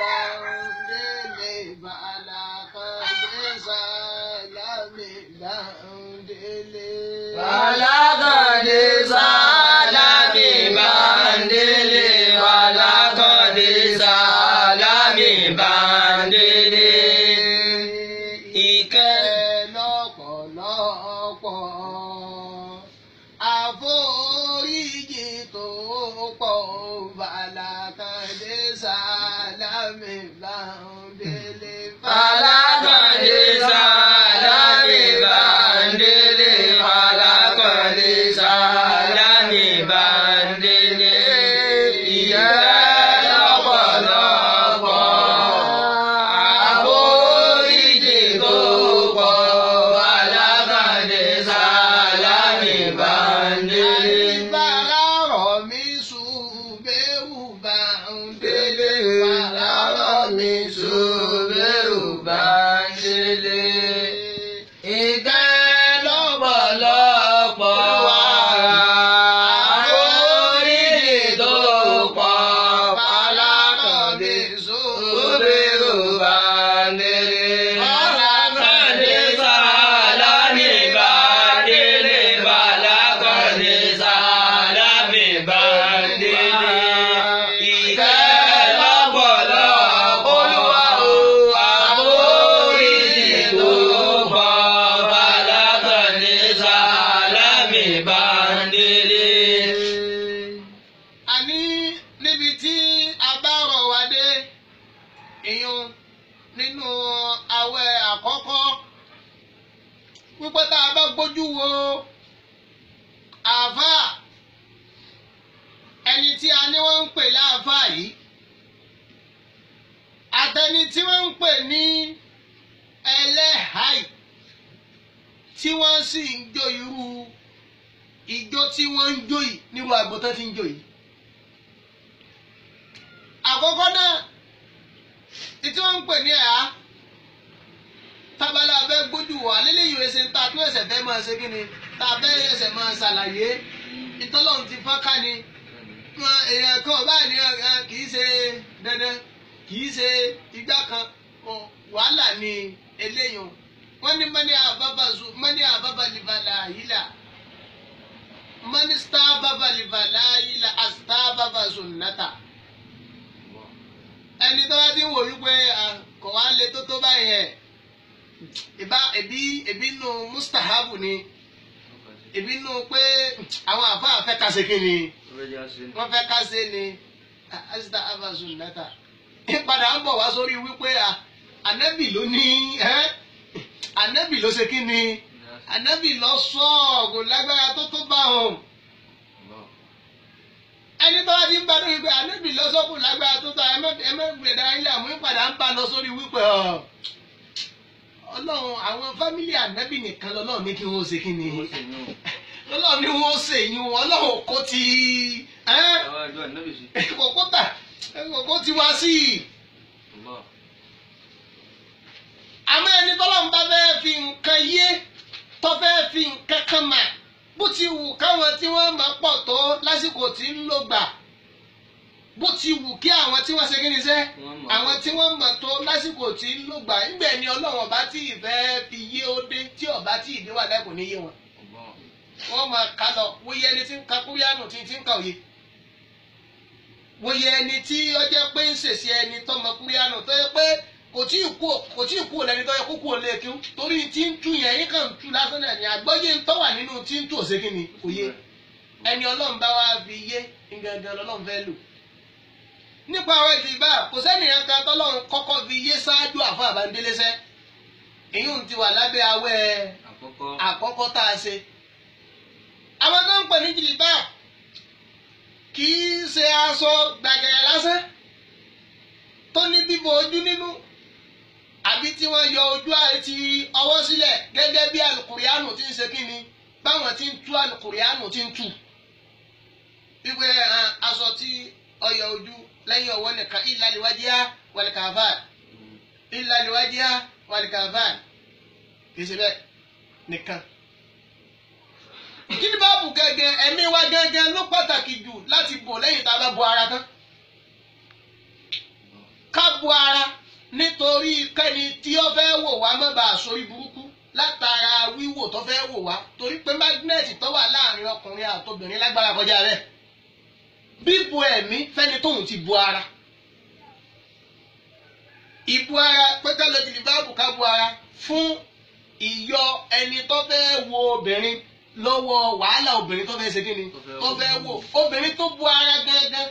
Bándélé Bàlákàndé Sálámì Bándélé. Bàlákàndé Sálámì Bándélé. Bàlákàndé Sálámì Bándélé. Ìkẹ́ lọ́pọ̀lọpọ̀ àforíjì tó pọ̀ Bàlákàndé Sálámì Bándélé. Bàlákàndé Sálámì Bándélé. Bàlákàndé Sálámì Bándélé. Ìkẹ́ lọ́pọ̀lọpọ̀ àforíjì tó pọ̀. Bàlákàndé Sálámì Bándélé. Bàlárọ̀ mi ṣùgbẹ́rù Bándélé. Bàlárọ̀ mi ṣùgbẹ́rù Bándélé. Ìkẹ́ lọ́pọ̀lọpọ̀ àforíjì tó pọ̀. Bàlákàndé ṣùgbẹ́rù Bándélé. Bàlákàndé Sálámì Bándélé. Bàlákàndé Sálámì Bándélé. Ìkẹ́ lọ́pọ̀lọpọ̀ Olúwa o, àforíjì tó pọ̀. Bàlákàndé Sálámì Bándélé. Àní níbi tí a bá rọ̀ wá dé ìyún nínú àwẹ̀ àkọ́kọ́ wípé tá a bá gbójú wo àáfàá ẹni tí a ní wọ́n ń pè láàfáà yìí àtẹni tí wọ́n ń pè ní ẹlẹ́hàá yìí tí wọ́n sì ń jó irú ijó tí wọ́n ń jó yìí nírú àgbo tán ti ń jó yìí. Àkọ́kọ́ náà tí wọ́n ń pè ní ẹ̀há tábàlà fẹ́ gbójú wà lélẹ́yìn ẹsẹ̀ ń ta tó ẹsẹ̀ fẹ́ máa ṣe kí ni tá a fẹ́ ẹsẹ̀ máa ṣàlàyé ìtọ́lọ́run ti fọ́n ká ni wọn èèyàn kan ọba ní kì í ṣe dandan kì í ṣe igbá kan wàhálà ni eléyìí wọ́n ní mọ́ní àbábà zu mọ́ní àbábà lìbàlà àyílà mọ́ní stábàbà lìbàlà àyílà àstábàbà sunnata ẹni tó bá ti ń wò wípé kò wá lè tó tó báyìí ẹ̀ ìbá ẹbí ẹbí nu mustahabu ni ẹbí nu pé àwọn àfáà fẹ́ ká ṣe kí ni wọ́n fẹ́ ká ṣe ni asita abasun nata ìpadà ń bọ̀ wá sórí wípé ànábì ló ní ànábì ló ṣe kí ni ànábì ló sọ kò lágbára tó tó bá òun ẹni tó bá ti ń bá lórí pé ànábì ló sọ kò lágbára tó tó ẹ má gbẹ̀dá ilé àmú ìpadà ń bá lọ sórí wípé ọlọ́run àwọn fámílì ànábì nìkan lọ́lọ́run ní kí wọ́n ṣe kí ni lọ́lọ́run ní wọ́n ṣe yín ọlọ́run kò ti kòkó ti wá sí i. Àmọ́ ẹni tọ́lọ́run bá fẹ́ fi nǹkan yé tó fẹ́ fi nǹkan kan mà bó ti wù káwọn tí wọ́n máa pọ̀ tó lásìkò tí ń lò gbà bó ti wù kí àwọn tí wọ́n ṣe kí ni sẹ́ àwọn tí wọ́n mọ̀ tó lásìkò tí ń lò gbà ńgbẹ̀ ni ọlọ́run ọba tí ìfẹ́ fi yé ó dé tí ọba tí ìdí wà lẹ́kùn ní yé wọn. Wọ́n máa kà lọ wòye ẹni tí ń ka kúríánù tí ń ka òye wòye ẹni tí ó jẹ́ pé ń ṣèṣe ẹni tó mọ kúríánù tó yẹ pé kò tí ì kú lẹni tó yẹ kó kú òlé kí torí tí ń tú yẹn yín kàn ń tú lásán náà ni àgbọ́yé ń tọ́wà nínú tí ń tú òṣè kí ni òye ẹni ọlọ́run bá wá fi yé gangan lọ́lọ́run fẹ́ lò nípa àwọn ìdìbà kò sẹ́nìyàn kan tọ́lọ́run kọ́kọ́ fi yé ṣáájú àfọ àbándélésẹ́ èyí ń ti wà lábẹ́ awẹ́ àkọ́kọ́ tá a ṣe. Àwọn tó ń pè ní jìlìbá kì í ṣe aṣọ gbàgẹ̀rẹ̀ lásán tó ní bíbo ojú nínú àbí tí wọ́n yọ ojú àti ọwọ́ sílẹ̀ gẹ́gẹ́ bí alukurianu ti ń ṣe kí ni báwọn ti ń tú alukurianu ti ń tú wípé aṣọ tí ọyọ ojú lẹ́yìn ọwọ́ nìkan illa liwajhiha wal ka'fan illa liwajhiha wal ka'fan kì í ṣe bẹ́ẹ̀ nìkan. Jílíbáàbù gẹ́gẹ́ ẹ̀mí wa gẹ́gẹ́ ló pàtàkì jù láti bò lẹ́yìn tá a bá bo ara tán. Ká Nítorí kẹ́ni tí ó fẹ́ wò wá má bàa sórí burúkú látara wíwò tó fẹ́ wò wá, torí pé mágínẹ́ẹ̀tì tó wà láàrin ọkùnrin àtobìnrin lágbára kọjá rẹ̀. Bíbo ẹ̀mí fẹ́ni tóun ti bo ara. Ìbu ara pé ká lọ jìlì báàbù ká bu ara fún ìyọ ẹni tó fẹ́ wo obìnrin lọ́wọ́ wàhálà obìnrin tó fẹ́ ṣe kíni tó fẹ́ wò. Obìnrin tó bu ara gangan,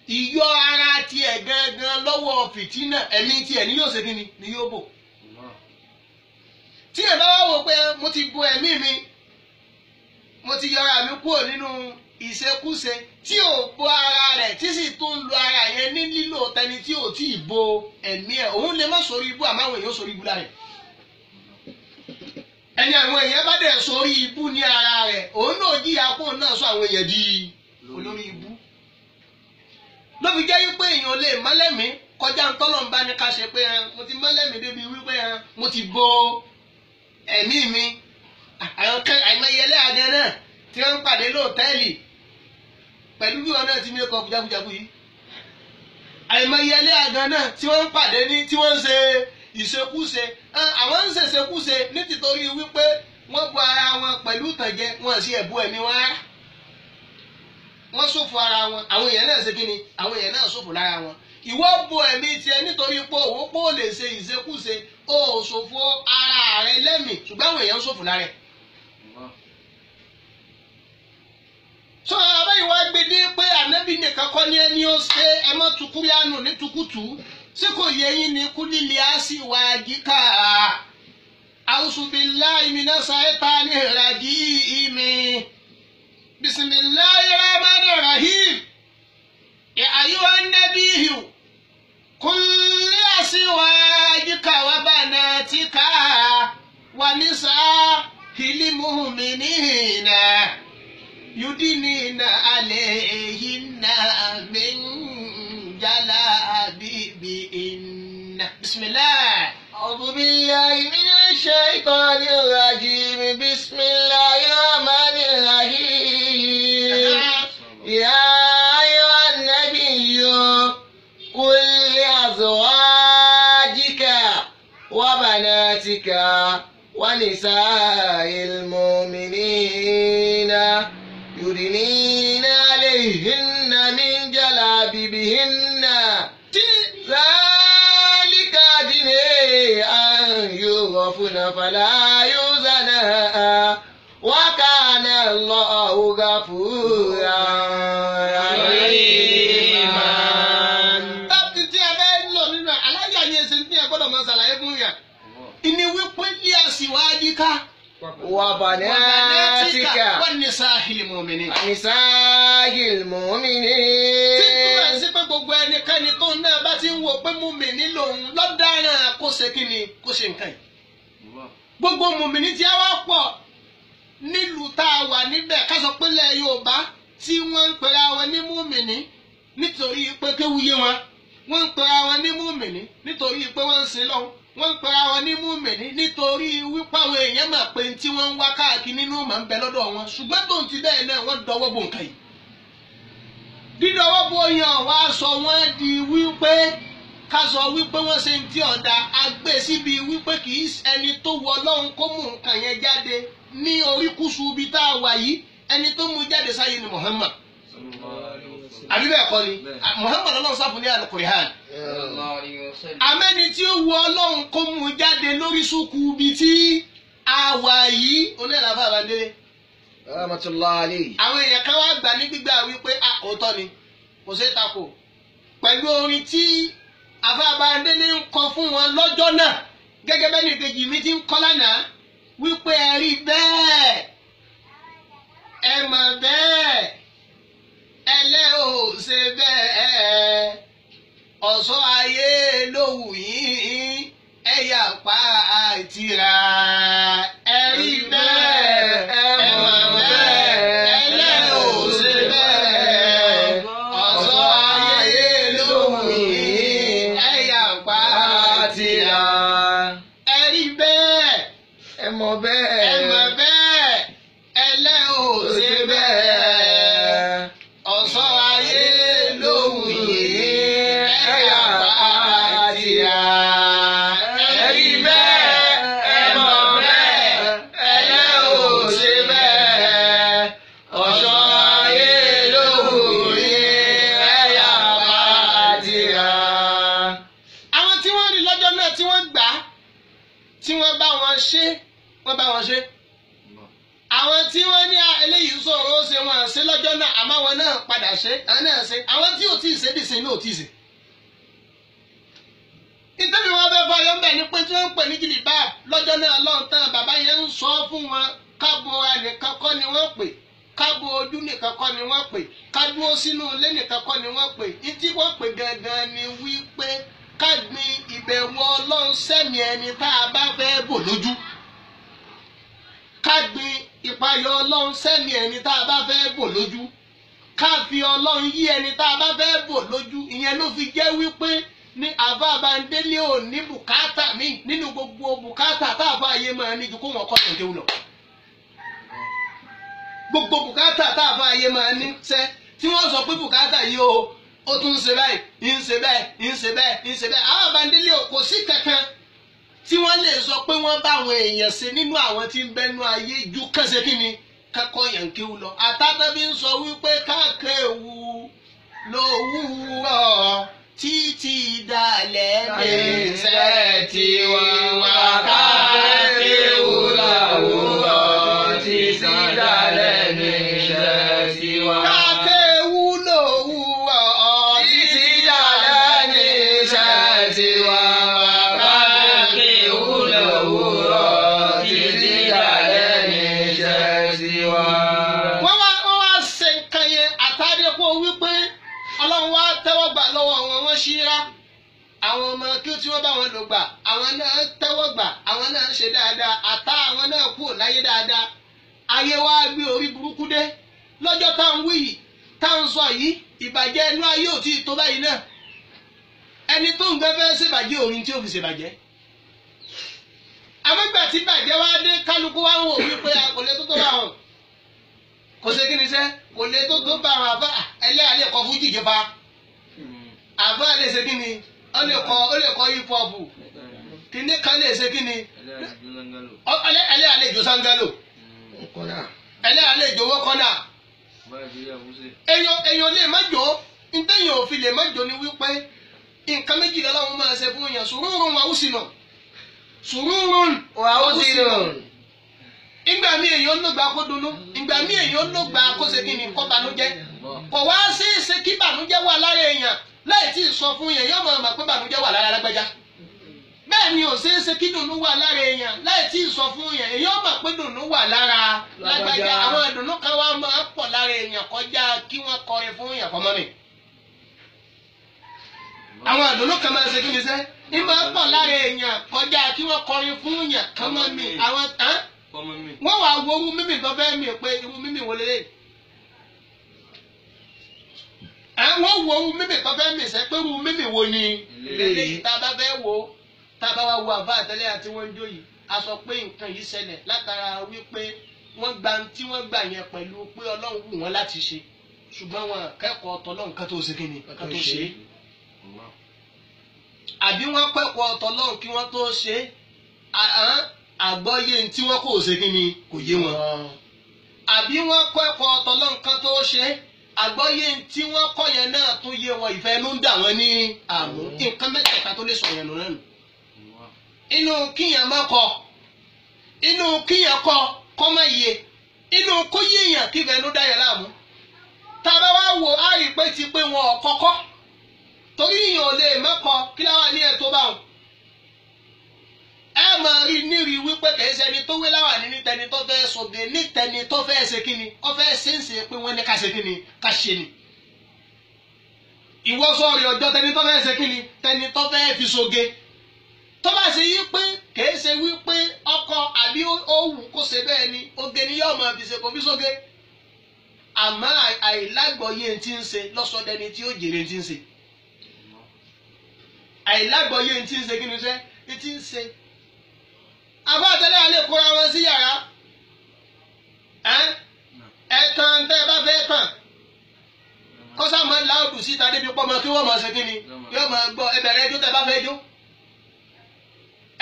ìyọ ara tiẹ̀ gangan lọ́wọ́ fìtínà ẹ̀mí tiẹ̀ ni yóò ṣe kíni ni yóò bò. Tí ẹ bá wá wò pé mo ti bo ẹ̀mí mi, mo ti yọra mi kúrò nínú ìṣekúṣe, tí ò bo ara rẹ̀ tí sì tún lo ara yẹn ní lílò tẹni tí ò tí ì bo ẹ̀mí ẹ̀, òun lè má sórí ibú, àmọ́ àwọn èèyàn sórí ibú lára ẹ̀. Ẹni àwọn èèyàn bá dẹ̀ sórí ibú ní ara rẹ̀, òun náà jìyà kó náà sọ àwọn èèyàn di olórí ibú. Ló fi jẹ́ wípé èèyàn lè mọ́lẹ́mí kọjá ntọ́lọ́mbá ní ká ṣe pé mo ti mọ́lẹ́mí débi wípé mo ti bo ẹ̀mí mi. Àìmọye ẹlẹ́yàgẹ́ náà tí wọ́n ń pàdé lóòtẹ́ẹ̀lì pẹ̀lú bí wọn náà ti mẹ́kọ̀ọ́ jagunjagun yìí. Àìmọye ẹlẹ́yàgẹ́ náà tí wọ́n ń pàdé ní tí wọ́n ń ṣe ìṣekúṣe. Àwọn ń ṣèṣekúṣe ní tìtorí wípé wọ́n bu ara wọn pẹ̀lú ìtànjẹ, wọn sì ẹ̀bú ẹ̀mí wọn rárá. Wọ́n ṣòfò ara wọn, àwọn èèyàn náà ṣe kí ni? Àwọn èèyàn náà ṣòfò lára wọn. Ìwọ bo ẹ̀mí tiẹ̀ nítorí pé òwò pé ó lè ṣe ìṣekúṣe, ó ṣòfò ara rẹ lẹ́mìí, ṣùgbọ́n àwọn èèyàn ń ṣòfò lára ẹ̀. Sọ abẹ́yìí wá gbé dé pé ànábì nìkan kọ́ ní ẹni ó ṣe ẹ mọ́ tukúríánù ní tukutu. Ṣé kò yẹ yín ni kúlílì á sì wá jíkà? A'udhu billahi minash shaitani rajim. Bismillahir rahmanir rahim. Ya ayyuhan nabiyyu qul li azwajika wa banatika wa nisa'il mu'minina yudinina alayhinna min jalabibihinna. Bismillah. أعوذ بالله من الشيطان الرجيم. بسم الله الرحمن الرحيم. يا أيها النبي قل لأزواجك وبناتك ونساء المؤمنين يدنين عليهن من جلابيبهن ذلك أدنى أن يعرفن فلا يؤذين وكان الله غفورا رحيما. Tí a fẹ́ lò nínú alájà ni ẹsẹ̀ ní ẹ gbọ́dọ̀ máa ṣàlàyé fún yà. Ìní wípé ní àsìwájú ká. وبناتك Wọ́n ní sáàhìlì mọ̀mìnì. ونساء Tí túmọ̀ المؤمنين. sí pé gbogbo ẹnikẹ́ni tó náà bá ti ń wo pé mùmìnì lòun lọ́daràn kó ṣe kí ni kó ṣe nǹkan yìí. Gbogbo mùmìnì tí a wá pọ̀ nílùú tá a wà níbẹ̀ ká sọ pé ilẹ̀ Yorùbá tí wọ́n ń pera wọn ní mùmìnì nítorí pé kéwu yé wọn. Wọ́n ń pera wọn ní mùmìnì nítorí pé wọ́n ń sin lọ́hùn. Wọ́n ń pera wọn ní mùmìnì nítorí wípé àwọn èèyàn mọ̀ pé tí wọ́n ń wá káàkiri nínú mọ̀ ń bẹ lọ́dọ̀ wọn. Ṣùgbọ́n tóun ti bẹ́ẹ̀ náà wọ́n dọwọ́ bo nǹkan yìí. Dídọwọ́ bo yàn wá sọ wọ́n di wípé ká sọ wípé wọ́n ṣe ń tí ọ̀dà agbé síbi wípé kì í ẹni tó wọ Ọlọ́run kó mú nǹkan yẹn jáde ní oríkùsù ibi tá a wà yìí, ẹni tó mú jáde sáyé ni Muhammad. Àbí bẹ́ẹ̀ kọ́ ni Muhammad Ọlọ́run sáfù ní Al-Qur'an. Amẹ́ni tí ó wọ Ọlọ́run kó mú jáde lóríṣùkú ibi tí a wà yìí, onílàfà àbádélé. Rahmatullahi alayhi. Àwọn èèyàn kan wá gbà ní gbígbà wípé a òótọ́ ni kò ṣeé takò pẹ̀lú orin tí àfàbàndélé ń kọ fún wọn lọ́jọ́ náà, gẹ́gẹ́ bẹ́ẹ̀ ni ìkejì mi ti ń kọ́ lánàá wípé ẹ rí bẹ́ẹ̀, ẹ mọ̀ bẹ́ẹ̀, ẹ lẹ́ ò ṣe bẹ́ẹ̀, ọ̀ṣọ́ ayé ló wù yín, ẹ yà pa àìtìrà. Ẹ rí bẹ́ẹ̀, ẹ mọ̀ bẹ́ẹ̀, ẹ lẹ́ ò ṣe bẹ́ẹ̀, ọ̀ṣọ́ ayé ló wù yín, ẹ yà pa àìtìrà. Ẹ rí bẹ́ẹ̀, Ẹ mọ̀ bẹ́ẹ̀. ẹ mọ̀ bẹ́ẹ̀, ẹ lẹ́ ò ṣe bẹ́ẹ̀, ọ̀ṣọ́ ayé ló wù yín, ẹ yà pa àìtìrà. tí wọ́n bá wọn ṣe wọ́n bá wọn ṣe. Àwọn tí wọ́n ní eléyìí sọ̀rọ̀ ó ṣe wọn ṣe lọ́jọ́ náà, àmọ́ àwọn náà padà ṣe, àwọn náà ṣe. Àwọn tí ò tí ì ṣe bí ṣe ní ò tí ì ṣe. Ìtẹ́bí wọn fẹ́ fọ ayọ́ ń bẹ̀ ni pé tí wọ́n ń pè ní jìlìbáàbù lọ́jọ́ náà lọ́ntàn bàbá yẹn ń sọ fún wọn kábo ẹnìkan kọ́ ni wọ́n pè, kábo ojú nìkan kọ́ ni wọ́n pè, kádúró sínú ilé nìkan kọ́ ni wọ́n pè. Ìtí wọ́n pè gangan ni wípé ká gbin ìbẹ̀wò Ọlọ́run sẹ́mi ẹni tá a bá fẹ́ bò lójú. Ká gbin ìpayọ̀ Ọlọ́run sẹ́mi ẹni tá a bá fẹ́ bò lójú. Ká fi Ọlọ́run yí ẹni tá a bá fẹ́ bò lójú. Ìyẹn ló fi jẹ́ wípé ní àbá Bándélé ò ní bùkátà mi nínú gbogbo bùkátà tá a bá ayé máa ní ju kó wọn kọ́ ní òkè lọ. Gbogbo bùkátà tá a bá ayé máa ní sẹ́ tí wọ́n sọ pé bùkátà yìí o ó tún ń ṣe báyìí ń ṣe bẹ́ẹ̀ ń ṣe bẹ́ẹ̀ ń ṣe bẹ́ẹ̀. Àwọn Bándélé ò kò sí kankan tí wọ́n lè sọ pé wọ́n bá àwọn èèyàn ṣe nínú àwọn tí ń bẹnu ayé ju kánṣe kí ni kákọ́ yàn kéwù lọ. Àtàtà bí ń sọ wípé kákéwu lówùúrọ̀ títí dalẹ̀ ní tiwa kákéwu lówùúrọ̀ títí dalẹ̀ ní tiwa. Kákéwu lówùúrọ̀ títí dalẹ̀ ní tiwa. Kákéwu lówùúrọ̀ títí dalẹ̀ ní tiwa. Wọ́n wá ṣe nǹkan yẹn àtàrí kó wípé Ọlọ́run wá tẹ́wọ́ gbà lọ́wọ́ wọn, wọ́n ṣíra àwọn ọmọ kí tí wọ́n bá wọn lò gbà, àwọn náà tẹ́wọ́ gbà, àwọn náà ṣe dáadáa, àtá àwọn náà kúrò láyé dáadáa. Ayé wa gbé orí burúkú dé lọ́jọ́ tá ń wí yìí, tá ń sọ yìí, ìbàjẹ́ inú ayé ò tí ì tó báyìí náà. Ẹni tó ń gbẹ́fẹ́ ṣèbàjẹ́ òun tí ó fi ṣèbàjẹ́. Àmọ́gbà tí bàjẹ́ wá dé, kálukú wá ń wò wípé kò lè tó tó bá wọn. Kò ṣe kí ni sẹ́, kò lè tó tó bá wọn. Àbá ẹlẹ́yà lè kọ fújì jẹba. Àbá lè ṣe kí ni, ó lè kọ hip hop. Kìnní kan lè ṣe kí ni, ẹlẹ́yà lè jó sangalo, ẹlẹ́yà lè jó wọ́kọ́nà. Èèyàn lè má jó. Ntẹ̀yìn òfin lè má jó ni wípé nǹkan méjì lọ́wọ́ máa ṣe fún yàn: sùúrùn wà ó sì nà, sùúrùn wà ó sì nà. Ìgbà mi èèyàn ló gbà kó dunnú, ìgbà mi èèyàn ló gbà kó ṣe kí ni, kó banújẹ́. Kò wá sí ṣe kí bànújẹ́ wà lára èèyàn láì tí ì sọ fún yẹn, yóò máa mọ̀ pé bànújẹ́ wà lára lágbájá. Bẹ́ẹ̀ ni ò ṣeé ṣe kí dùnnú wà lára èèyàn láì tí ì sọ fún yẹn, èèyàn mọ̀ pé dùnnú wà lára lágbájá. Àwọn ìdùnnú kan wá máa pọ̀ lára èèyàn kọjá kí wọ́n kọrin fún èèyàn kọ́mọ́ mi. Àwọn ìdùnnú kan máa ṣe kí ni sẹ́, ń máa pọ̀ lára èèyàn kọjá kí wọ́n kọrin fún èèyàn kọ́mọ́ mi. Àwọn tán wọ́n wá wo irú mímì tó fẹ́ mi pé irú mímì wo lélẹ̀. Wọ́n wo irú mímì tó fẹ́ mi sẹ́ pé irú mímì wo ni lélẹ̀. Tá a bá fẹ́ wo, tá a bá wá wo àbá àtẹ́lẹ́ àti wọ́n ń jó yìí, a sọ pé nǹkan yìí ṣẹlẹ̀ látara wípé wọ́n gba tí wọ́n gbà yẹn pẹ̀lú pé Ọlọ́run wù wọ́n láti ṣe, ṣùgbọ́n wọn kẹ́kọ̀ọ́ tọ́lọ́run kan tó ṣe kí ni kan tó ṣe, àbí wọ́n kẹ́kọ̀ọ́ tọ́lọ́run kí wọ́n tó ṣe, àgbọ́yé tí wọ́n kò ṣe kí ni kò yé wọn, àbí wọ́n kẹ́kọ̀ọ́ tọ́lọ́run kan tó ṣe, àgbọ́yé tí wọ́n kọ́ yẹn náà tún yé wọn, ìfẹ́ ló ń dà wọ́n ní àmú. Nǹkan mẹ́tẹ̀ẹ̀ta tó lè sọ yẹn nù lẹ́nu. Inú kíyàn má kọ, inú kíyàn kọ kọ́ má yé, inú kó yéèyàn kí ìfẹ́ ló dá yẹn láàmú. Tá a bá wá wò á rí pé ti pé wọn ò kọ́kọ́, torí ìyàn ò lè má kọ kí láwọn ní ẹ̀ tó bá wọn. Ẹ máa rí nírí wípé kìí ṣe ẹni tó wé láwàní ní tẹni tó fẹ́ sọ̀dé ní tẹni tó fẹ́ ṣe kíni, ó fẹ́ ṣe ń ṣe pé wọ́n ní ká ṣe kíni ká ṣe ni. Ìwọ sọ̀rọ̀ ọjọ́ tẹni tó fẹ́ ṣe kíni, tẹni tó fẹ́ fi ṣoge. Tó bá ṣe yí pé kìí ṣe wípé ọkọ àbí ó wù kó ṣe bẹ́ẹ̀ ni, oge ni yóò máa fi ṣe kò fi ṣoge. Àmọ́ àìlágbọ̀yé ti ń ṣe lọ́sọdẹni tí ó jèrè ti ń ṣe. Àìlágbọ̀yé ti ń ṣe kí ni ṣe ti ń ṣe. Àbá àtẹ́lẹ́ àlè kóra wọn sí yàrá. Ẹ tàn tẹ́ ẹ bá fẹ́ tàn. Kọ́sá máa ń láòdù síta débi pọ́ mọ kí wọ́n máa ṣe kí ni yóò máa gbọ́ ẹ bẹ̀rẹ̀ ẹjọ́ tẹ́ bá fẹ́ jó.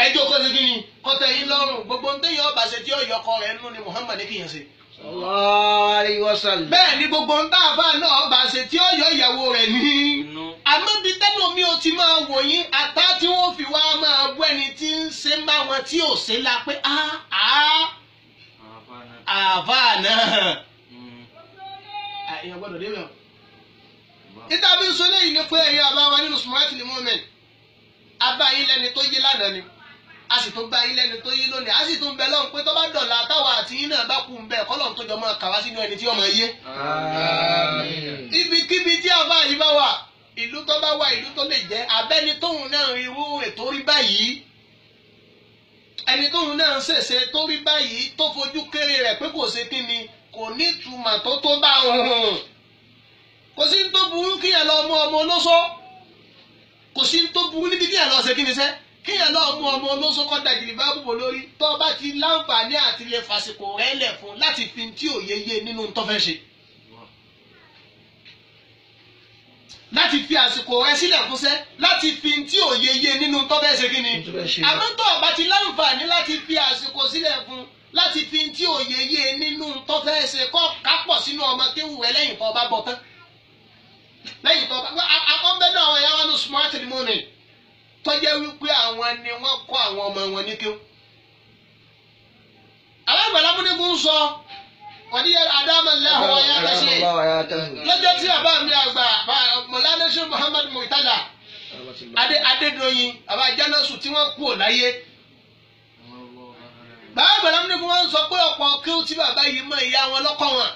Ẹjọ́ kó ṣe kí ni kọ́tẹ́ yín lọ́rùn gbogbo ń téyàn ọba ṣe tí ó yọkọ rẹ̀ nínú ni Muhammad ní kìyàn ṣe. Sallallahu alaihi wasallam. Bẹ́ẹ̀ ni gbogbo ń tá àfa náà ọba ṣe tí ó yọ ìyàwó rẹ̀ ní. Àmọ́ bí tẹ́lómi ò ti máa wò yín, àtá tí wọ́n fi wá máa bú ẹni tí ń ṣe ń bá wọn tí ò ṣe la pé àáfà náà èèyàn gbọ́dọ̀ débẹ̀ o. Níta bí ń sọ léyìí ni pé ẹ̀yin àbá wa nínú Smart Mu'min, abá yín lẹ́ni tó yé lánàá ni, a sì tún bá yín lẹ́ni tó yé lónìí, a sì tún bẹ lọ́hùn pé tó bá dọ̀la táwa àti yín náà bá kú ń bẹ kọ́lọ́hún tó jọ máa kà wá sínú ẹni tí ọmọ yé. Ibikíbi tí àbá yìí bá wà, ìlú tó bá wà, ìlú tó lè jẹ́ abẹ́ni tóun náà rí irú ètò rí báyìí, ẹni tóun náà ń ṣèṣe tó rí báyìí tó fojú kéré rẹ̀ pé kò ṣe kí ni, kò ní ìtumọ̀ tó tó bá òun. Kò sí tó burú kí ẹ lọ mú ọmọ olóṣó, kò sí tó burú níbi kí ẹ lọ ṣe kí ni sẹ́, kí ẹ lọ mú ọmọ olóṣó kọ́ dàgìrì bá bùbọ̀ lórí tó bá ti láǹfààní àti lè fàsìkò rẹ̀ lẹ̀ fún láti fi tí òye yé nínú tó fẹ́ ṣe, láti fi àsìkò rẹ̀ sílẹ̀ fúnṣẹ́, láti fi tí òye yé nínú tó fẹ́ ṣe kí ni. Àmọ́ tó bá ti láǹfààní láti fi àsìkò sílẹ̀ fún láti fi tí òye yé nínú tó fẹ́ ṣe, kọ́ kápọ̀ sínú ọmọ kéwù rẹ̀ lẹ́yìn tó bá bọ̀ tán, lẹ́yìn tó bá àwọn bẹ́ẹ̀ náà àwọn ẹ̀yà wọn ní Smart Mu'min tó jẹ́ wípé àwọn ni wọ́n kọ́ àwọn ọmọ wọn ní kéwù. Àwọn àgbàlagbọ́nìkún ń sọ wọ́n ní Adamu lẹ́hùn ọ̀yá kẹsì lọ́jọ́ tí bàbá mi àgbà Mọ̀lánà Sheikh Muhammad Murtala Adédoyin bàbá Jánásù tí wọ́n kú ò láyé. Bàbá àgbàlagbọ́nìkún wọ́n sọ pé ọ̀pọ̀ kéwù tí bàbá yìí mọ ìyá wọn lọ́kọ̀ wọn.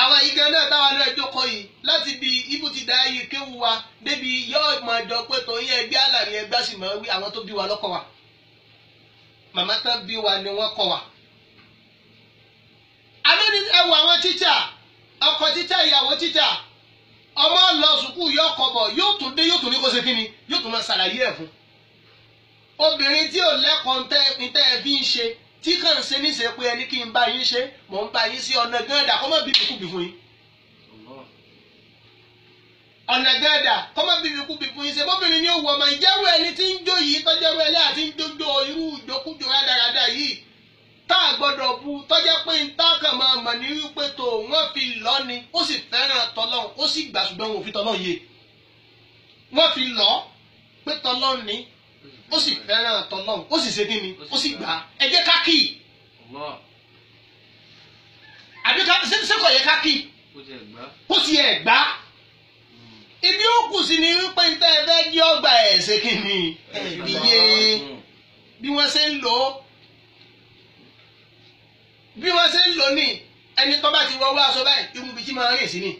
Àwọn ìgbẹ́ náà táwa náà jókòó yìí láti bi ibú ti da ayé kéwu wa débi yóò mọ̀ jọ pé tòun yẹ ẹgbẹ́ àlàyé ẹgbẹ́ sì máa wí àwọn tó bí wa lọ́kọ̀ wa. Màmá tán bí wa ni wọ́n kọ́ wa. Àmọ́ ní ẹ wo àwọn tíṣà, ọkọ tíṣà, ìyàwó tíṣà, ọmọ lọ sùkúù yóò kọ bọ̀, yóò tún dé, yóò tún ní kó ṣe kíni, yóò tún máa ṣàlàyé ẹ̀ fún. Obìnrin tí ò lẹ́kọ̀ọ́ ntẹ́ ẹ fi ń ṣe, tí kàn ń ṣe níṣe pé ẹni kí n bá yín ṣe, mò ń bá yín sí ọ̀nà gẹ́gẹ́dà kọ́ mọ́ bíbí kúbi fún yín. Ọ̀nà gẹ́gẹ́dà kọ́ mọ́ bíbí kúbi fún yín ṣe bóbìnrin ni ó wọ ọmọ ìjẹ́rú ẹni tí ń jó yìí tọ́jẹ́rú ẹlẹ́ àti ń jójó irú ìjókújó rádaràda yìí tá a gbọ́dọ̀ bu tọ́jẹ́ pé ń tá kàn máa mọ̀ ní wípé tó wọ́n fi lọ́ ni, ó sì fẹ́ràn tọ́lọ́run, ó sì gbà ṣùgbọ́n wọn ò fi tọ́lọ́run yé. Wọ́n fi lọ́ pé tọ́lọ́run ni, ó sì fẹ́ràn tọ́lọ́run, ó sì ṣe kí ni, ó sì gbà á. Ẹ jẹ́ ká kì í. Àbí ṣé kò yẹ ká kì í? Kó tiẹ̀ gbà á. Ibi ó kù sí ni wípé ń tẹ́ ẹ fẹ́ jí ọgbà ẹ̀ ṣe kí ni, ẹ̀ fi yé bí wọ́n ṣe ń lò ó. Bí wọ́n ṣe ń lò ní ẹni tó bá ti wọ owó aṣọ báyìí irú ibi tí máa rìn sí ni,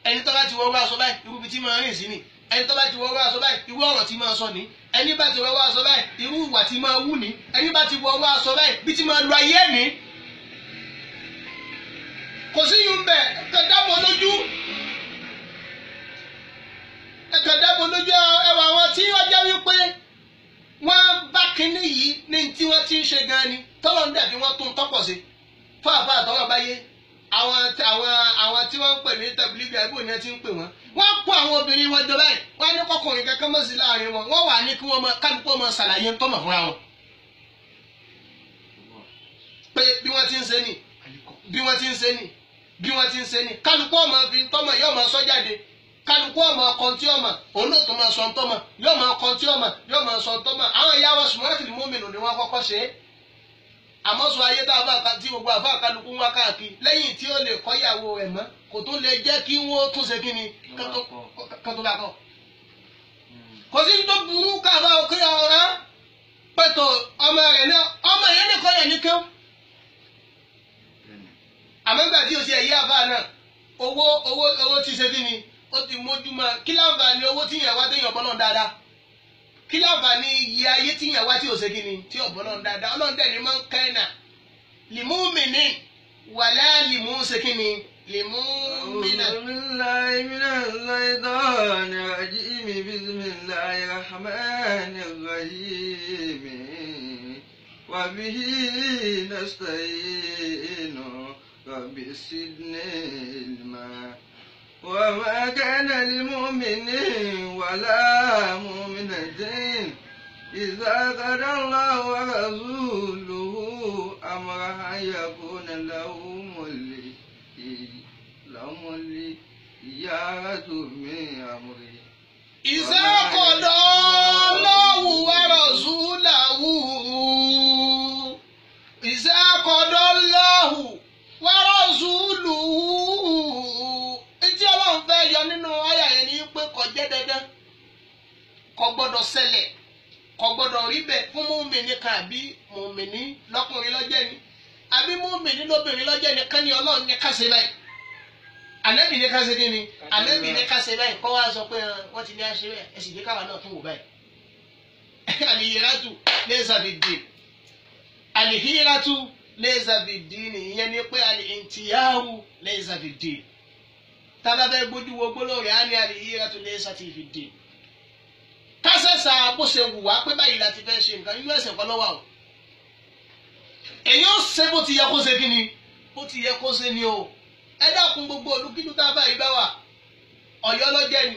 ẹni tó bá ti wọ owó aṣọ báyìí irú ibi tí máa rìn sí ni, ẹni tó bá ti wọ owó aṣọ báyìí irú ọ̀rọ̀ tí máa sọ ni, ẹni bá ti wọ owó aṣọ báyìí irú ìwà tí máa wù ní, ẹni bá ti wọ owó aṣọ báyìí bí tí máa lu ayé ní. Kò sí yún bẹ́ẹ̀, ẹ̀kẹ́ dábò lójú, ẹ̀kẹ́ dábò lójú. Ẹwà àwọn tí wọ́n jẹ́ wípé wọ́n bá kinní yìí ní tí wọ́n ti ń ṣe gan ni, tọ́lọ́ ń dàbí wọ́n tún tọ́pọ̀ sí fáfá àtọ́wọ́ báyé. Àwọn tí wọ́n ń pè ní tẹ̀bílíbì àbí òní ti ń pè wọ́n. Wọ́n kó àwọn obìnrin wọn jọ báyìí, wọ́n á ní kọkùnrin kankan mọ̀ sí láàrin wọn, wọ́n wà ní kí wọ́n máa kálukú ọmọ ṣàlàyé ń tọ́mọ̀ fúnra wọn. Pé bí wọ́n ti ń ṣe nì, bí wọ́n ti ń ṣe nì, bí wọ́n ti ń ṣe nì, kálukú ọmọ fi tọ́mọ̀ yóò máa sọ jáde, kálukú ọmọ ọkàn tí ọmọ òun náà tó máa sọ tọ́mọ̀, yóò máa ọkàn tí ọmọ yóò máa sọ tọ́mọ̀. Àwọn ìyá wa Smart Mu'min ni wọ́n kọ́kọ́ ṣe é. Àmọ́ sọ ayé tá a bá tí gbogbo àfa kálukú ń wá káàkiri lẹ́yìn tí ó lè kọ́yàwó rẹ̀ mọ́, kò tún lè jẹ́ kí wọ́n tún ṣe kíni kán tó bá kọ́. Kò sí tó burú káàbá òkè ọ̀rá pẹ̀tọ̀ ọmọ rẹ̀ náà, ọmọ yẹn lè kọ́ yẹn ní kéwù. Àmọ́ ìgbà tí o ṣe ẹ̀yí àfa náà, owó owó owó ti ṣe kíni, ó ti mójú mọ́. Kí láǹfààní owó tí yẹn wá téèyàn bọ́ náà dáadáa? Kí láǹfààní iye ayé tí yẹn wá tí ò ṣe kíni tí ò bọ́ náà dáadáa? Ọlọ́run dẹ̀ ni máa ń kẹ́nà lìmúmìnì wàlá lìmú ṣe kíni lìmúmìnà. أعوذ بالله من الشيطان الرجيم بسم الله الرحمن الرحيم وبه نستعين رب زدني علما وما كان لمؤمن ولا مؤمنة إذا قضى الله ورسوله أمرا أن يكون لهم الخيرة من أمره. إذا قضى الله ورسوله Kò gbọ́dọ̀ ṣẹlẹ̀, kò gbọ́dọ̀ rí bẹ́ẹ̀ fún mùmínì kan àbí mùmínì lọ́kùnrin lọ́jẹ́ ni àbí mùmínì lóbìnrin lọ́jẹ́ ni kán ní Ọlọ́run ní ká ṣe báyìí, Ànábì ní ká ṣe kí ni, Ànábì ní ká ṣe báyìí, kọ́ wá sọ pé wọ́n ti ní àṣẹ bẹ́ẹ̀, ẹ sì jẹ́ káwa náà tún wò báyìí. Àlìhírátù laysa bid-din, àlìhírátù laysa bid-din, ìyẹn ni pé àlìhìntìyáhù laysa bid-din. Tábà bẹ́ẹ̀ gbójú wo gbólóhùn rẹ̀ á ní àlìhírátù laysa bid-din. Kásẹ̀sà bó ṣe wù wá pé báyìí la ti fẹ́ ṣe nǹkan, inú ẹ̀sìn kan lọ́wọ́ o. Èyí ó ṣe bó ti yẹ kó ṣe kí ni, bó ti yẹ kó ṣe ni o. Ẹ dákun gbogbo olùkílù tá a bá yìí bá wà, Ọ̀yọ́ ló jẹ́ ni,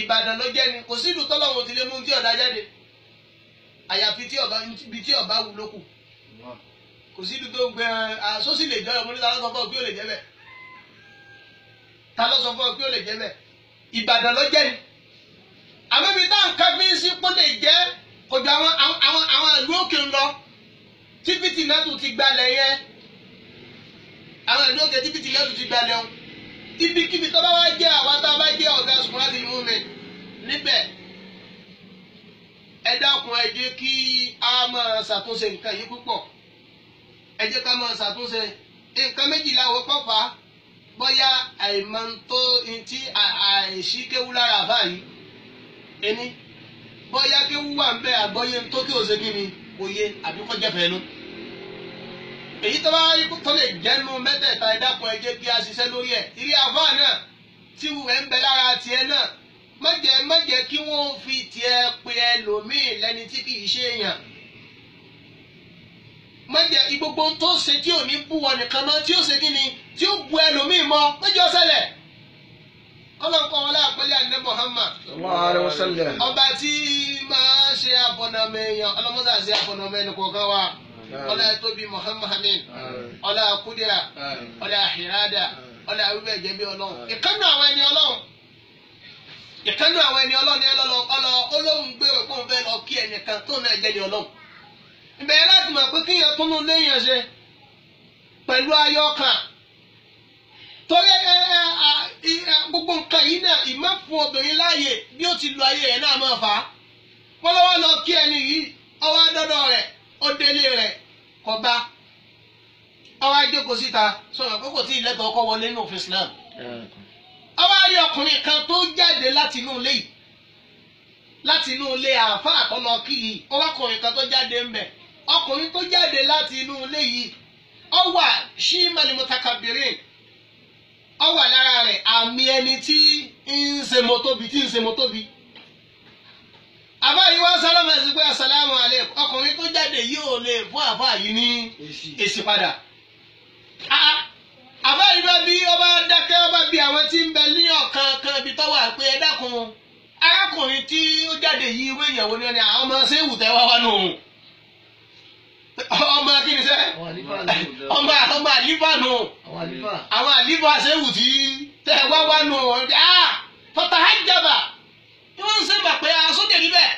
Ìbàdàn ló jẹ́ ni, kò sí ìlú tọ́lọ́run ti lè mú tí ọ̀dà jáde, àyàfi tí ọba ibi tí ọba wù lókù. Kò sí ìlú tó gbẹ àsósì lè jọ ọmọ níta ló sọ fún ọ pé ó lè jẹ́ bẹ́ẹ̀, ta ló sọ fún ọ pé ó lè jẹ́ bẹ́ẹ̀? Ìbàdàn ló jẹ́ ni, àmọ́ ibi tá à ń ká fi sí pé ó lè jẹ́ kò ju àwọn àwọn àwọn ìlú òkè ń lọ tí fìtínà tún ti gbalẹ̀ yẹn, àwọn ìlú òkè tí fìtínà tún ti gbalẹ̀ wọn. Ibikíbi tó bá wá jẹ́ àwa tá a bá jẹ́ ọ̀gá sùkúrátì mú mi níbẹ̀, ẹ dákun ẹ jẹ́ kí a máa ṣàtúnṣe nǹkan yìí púpọ̀. Ẹ jẹ́ ká máa ṣàtúnṣe nǹkan méjìlá wo kọ́fà bóyá àìmọ̀ tó ntí àìsí kéwú lára àbá yìí ẹni bóyá kéwú wà ń bẹ àgbọ́yé tó kí òṣè kí ni kò yé àbí kó jẹ́fẹ̀ẹ́ nu. Èyí tó bá wáyé tó lè jẹ́nu mẹ́tẹ̀ẹ̀ta, ẹ dákun ẹ jẹ́ kí a ṣiṣẹ́ lórí ẹ̀. Ìrí àfáà náà tí ẹ̀ ń bẹ lára tiẹ̀ náà, má jẹ́ kí wọ́n fi tiẹ̀ pe ẹlòmíì lẹ́ni tí kì í ṣe èèyàn. Má jẹ́ gbogbo tó ṣe tí ò ní bú wọn nìkan mọ́, tí ó ṣe kí ni tí ó bu ẹlòmíì mọ́, má jẹ́ ó ṣẹlẹ̀. Kọ́lọ́nkọ́ wọn láàpẹ́lẹ́ àná Muhammad Sallallahu alaihi wasallam. Ọba tí máa ṣe àfọ̀nàmọ́ èèyàn, ọlọ́mọ́sà ṣe àfọ̀nàmọ́ ẹnì kọ̀ọ̀kan wa. Ọlá tóbi Muhammad amin, ọlá kúdìrà, ọlá àhìrádà, ọlá wíwẹ̀ jẹ́bi Ọlọ́run. Ìkànnì àwọn ẹni Ọlọ́run, ìkànnì àwọn ẹni Ọlọ́run ni ọlọ olóhùn gbèrò pé òun fẹ́ lọ kí ẹnìkan tó náà jẹ́ ni Ọlọ́run. Ìbẹ̀rẹ̀ láti mọ̀ pé kíyàn tó nù léèyàn ṣe pẹ̀lú ayọ̀ kan. Torí gbogbo nǹkan yìí náà ìmọ̀ fún obìnrin láàyè bí ó ti lo ayé rẹ̀ náà máa fà á. Wọ́n lọ́wọ́ lọ kí ẹni yìí, ọwọ́ adọ́dọ̀ rẹ̀, ó délé rẹ̀, kò bá. Ọwọ́ ajókòó síta, sọ̀rọ̀ pé kò tí ì lẹ́tọ̀ọ́ kọ́ wọlé nínú òfin Islam. Ọwọ́ ayé ọkùnrin kan tó jáde láti inú ilé yìí, láti inú ilé àáfàá tó lọ kí yìí, ọwọ́ ọkùnrin kan tó jáde ń bẹ̀. Ọkùnrin tó jáde láti inú ilé yìí, ó wà ṣímàlì mutakabirin, ó wà lára rẹ̀ àmì ẹni tí ń ṣe mọ́tóbi, tí ń ṣe mọ́tóbi. Àbá yìí wá sálámà sí pé asàlámù alaykum, ọkùnrin tó jáde yìí ò lè fún àbá yìí ní èsì padà. Àbá yìí bá bí ọba dákẹ́, ọba bí àwọn tí ń bẹ ní ọ̀kan kan ibi tó wà pé ẹ dákun, arákùnrin tí ó jáde yìí ìwé ìyàwó ni àwọn ọmọ ṣéwù tẹ́ wá wá nù. Ọmọ kí ni sẹ́? Ọmọ àlífà nù. Àwọn àlífà ṣéwù tí tẹ́ wá wá nù. Fatahajjaba ni wọ́n ń ṣe bà pé sóde rí bẹ́ẹ̀,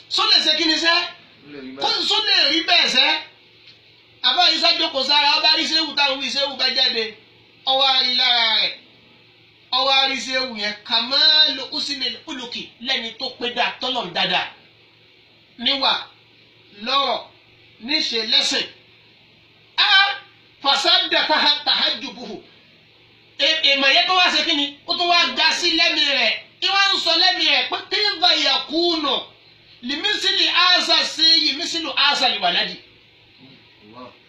sóde ṣe kí ni sẹ́, sóde rí bẹ́ẹ̀ sẹ́. Àbá yìí sájókòó sára, ọba rí ṣéwù táwọn wí ṣéwù bá jáde, ọwọ́ àrí lára rẹ̀, ọwọ́ àrí ṣéwù yẹn kàmáàlù usmil uluki, lẹ́ni tó pé dáa tọ́lọ̀ ń dáadáa níwà lọ́rọ̀ níṣe lẹ́sìn. Fasada tahajjubuhu, èèmọ̀ yẹn tó wá ṣe kí ni, ó tó wá ga sí lẹ́mìí rẹ̀. Ìwà ń sọ lẹ́mìí rẹ̀ pé kéèvà yakúnù lìmísìlì àṣà sí yìmísìlì àṣà lìwàládì.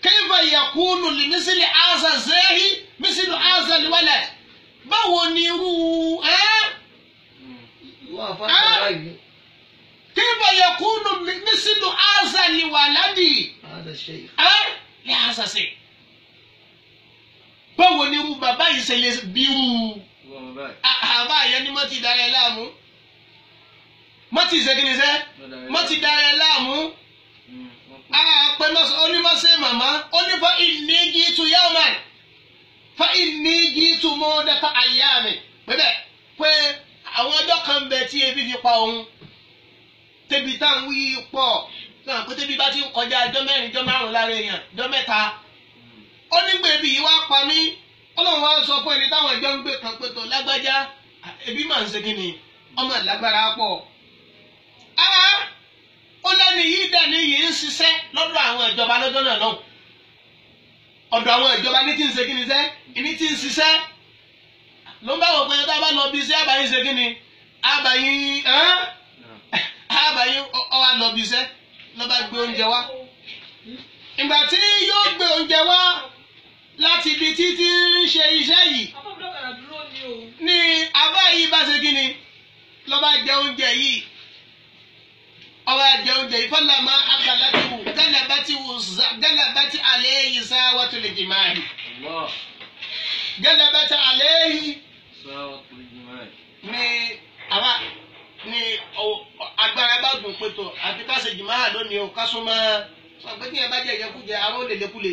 Kéèvà yakúnù lìmísìlì àṣà zẹ́hí mísìlì àṣà lìwàládì. Báwo ni irú ẹ́? Kéèvà yakúnù mísìlì àṣà lìwàládì. Ẹ́ lè àṣà sí. Báwo ni irú bàbá yìí ṣe lè bí irú àbá yẹn ni mọ́ ti dára ẹ láàmú, mọ́ ti ṣe kíni sẹ́, mọ́ ti dára ẹ láàmú. Àpẹ onímọ̀ọ́sẹ̀ màmá onífà ìnígi tu yawman fa ìnígi tu mọ́ dẹ́ta àyà mi pẹ́bẹ́ pé àwọn ọjọ́ kan bẹ tí ebi fi pa òun, tẹbi tá à ń wí pọ̀ náà pé tẹbi bá ti ń kọjá ọjọ́ mẹ́rin ọjọ́ márùn-ún lára èèyàn ọjọ́ mẹ́ta. Ó nígbà ebi yìí wá pa mí, Ọlọ́run wá sọ fún ẹni táwọn ẹjọ́ ń gbé kan pé tó lágbájá ebi máa ń ṣe kí ni, Ọmọ ìlágbára pọ̀. Ó lẹ́nu yìí dání yìí ń ṣiṣẹ́ lọ́dọ̀ àwọn ìjọba lọ́jọ́ náà náà. Ọ̀dọ̀ àwọn ìjọba ní tí ń ṣe kí ni sẹ́? Ní tí ń ṣiṣẹ́. Ló ń bá wò pé tá a bá lọ bí iṣẹ́ àbáyín ṣe kí ni? Àbáyín àbáyín ọwá lọ bí iṣẹ́ ló bá gbé oúnjẹ wá. Ìgbà tí yóò gbé oúnjẹ wá láti ibi títí ń ṣe iṣẹ́ yìí ní abá yìí bá ṣe kí ni ló bá jẹ oúnjẹ yìí ọba jẹ oúnjẹ yìí fọlá máa akalatiwu galabati alayhi sawatul jima'i galabati alayhi ní àbá ní agbára bá gùn pẹ̀tọ̀ àti ká ṣe jìmáà lónìí o ká súnmọ́ sọ pé tí yẹn bá jẹ ìjẹkújẹ àwọn ò lè lékúle.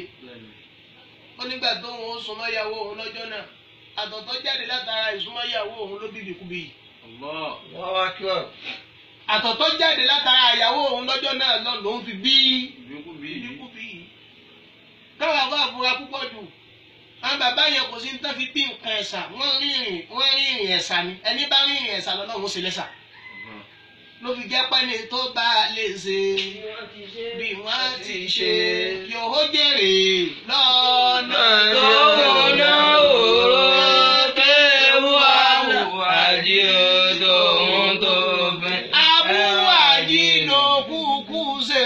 Ó nígbà tó òun súnmọ́ ìyàwó òun lọ́jọ́ náà àtọ̀tọ̀ jáde látara ìsúnmọ́ ìyàwó òun ló bíbí kúbi yìí. Àtọ̀tọ̀ jáde látara ìyàwó òun lọ́jọ́ náà lọ lòun fi bí bíbí kúbi yìí. Káwọn àbá àfúrá púpọ̀ jù àwọn bàbá yẹn kò sí ní tán fi bí nǹkan ẹ̀sà wọ́n rìnrìn ẹ̀sà ni ẹni bá rìnrìn ẹ̀sà lọ́lọ́run ó ṣe lẹ́sà. Ló fi jẹ́ pẹ́ni tó bá lè ṣe bí wọ́n ti ṣe yòó jèrè lọ́nà tó òró kéwú àwùwájí tóun tó fẹ́. Abúwájí ló kúkú ṣe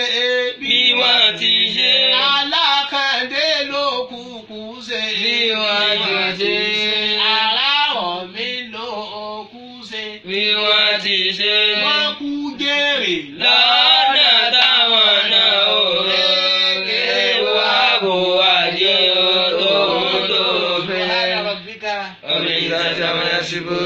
bí wọ́n ti ṣe. Alákàndé ló kúkú ṣe bí wọ́n ti ṣe. Aláwọ̀ mi ló kú ṣe bí wọ́n ti ṣe. Wọ́n kú jèrè lọ́nà táwọn náà òró kéwú àwùwájí tóun tó fẹ́. Subhana rabbika. Ọ̀rẹ́ ìgbà tí a máa ṣubú.